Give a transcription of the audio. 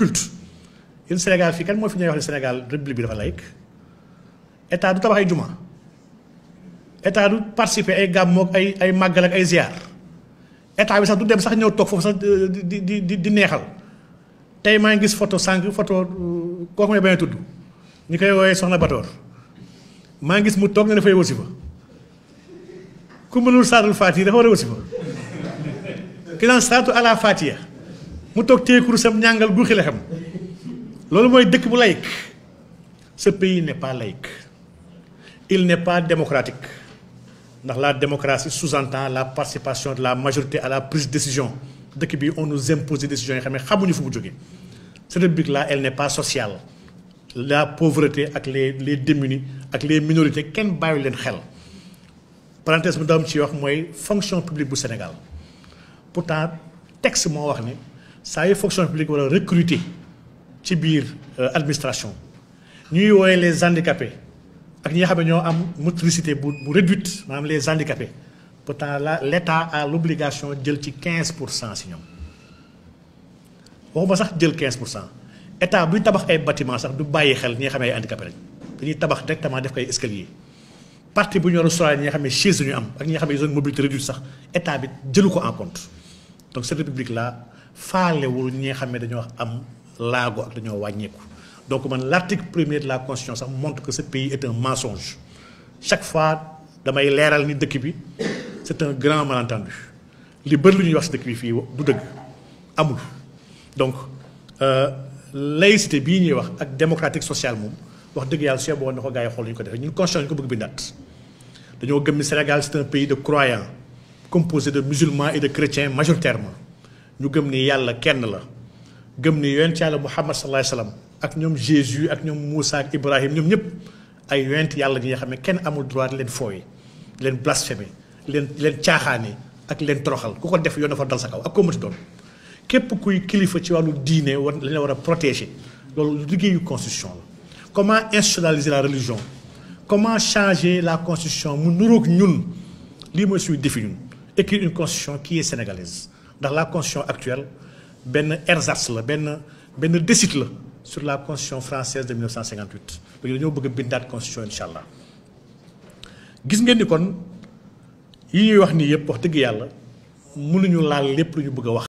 culte yéen Sénégal fii kan moo fi ñuy wax ne Sénégal république bi dafa laïque état du tabax ay juma état du participer ay gàmmu ak ay màggal ak ay ziar état bi sax du dem sax ñëw toog foofu sax di neexal tey maa ngi gis photo sànq photo kooku may bañ a tudd ñu koy woowee Soxna Batoor maa ngi gis mu toog ne dafay wasifa ku mënul saatul Fatiha dafa war a wasifa ki naan saatu ala Fatiha mu toog téye kurusam ñàngal guuxi la xam loolu mooy dëkk bu laïque. Ce pays n'est pas laïque, il n'est pas démocratique ndax la démocratie sous-entend la participation de la majorité à la prise de décision dëkk bi on nous impose des décisions yoo xam ne xamuñu fu mu jógee. Cette république là elle n'est pas sociale, la pauvreté ak les démunis ak les minorités kenn bàyyi leen xel. Parenthèse bu ndawam ci wax mooy fonction publique bu Sénégal pourtant texte moo wax ne saa yu fonction publique war a recruter ci biir administration ñuy wooye les handicapés ak ñi nga xam ne ñoo am motricité bu réduite maanaam les handicapés pourtant là l'État a l'obligation jël ci 15% si ñoom waxuma sax jël 15% état buy tabax ay bâtiment sax du bàyyi xel ñi nga xam ne ay handicapés lañ dañuy tabax directement def koy escalier partie bu ñu war a sóoraale ñi nga xam ne chaise la ñu am ak ñi nga xam ne ils ont une mobilité réduite sax état bi jëlu ko en compte donc cette république là faalewul ñi nga xam ne dañoo am laago ak dañoo wàññeeku. Donc l'article 1er de la Constitution ça montre que ce pays est un mensonge chaque fois damay leeral ni dëkk bi c'est un grand malentendu li bëri lu ñuy wax si dëkk bi fii du dëgg amul donc laïcité bii ñuy wax ak démocratique sociale moom wax dëgg yàlla su boo na ko gars yi xool ñu ko defee ñun constitution ñu ko bëgg bindaat dañoo gëm ni Sénégal c'est un pays de croyants composé de musulmans et de chrétiens majoritairement ñu gëm ni yàlla kenn la gëm ni yonent yàlla Muhammad sallallahu alayhi wa sallam ak ñoom Jésus ak ñoom Moussa ak Ibrahim ñoom ñëpp ay yonent yàlla ñi nga xam ne kenn amul droit leen fooye leen blasphémer leen caaxaane ak leen toroxal ku ko def yoon dafa dal sa kaw ak koo mënti doon képp kuy kilifa ci wàllu diine war lañ la war a protéger loolu liggéeyu constitution la. Comment institutionnaliser la religion comment changer la constitution mu nuroog ñun lii mooy suñu défi ñun écrire une constitution qui est sénégalaise ndax la constitution actuelle benn ersatz la benn décit la sur la constitution française de 1958 léegi dañoo bëgg a bindaat constitution incha allah gis ngeen ni kon yi ñuy wax nii yëpp wax dëgg yàlla mënuñu laal lépp lu ñu bëgg a wax.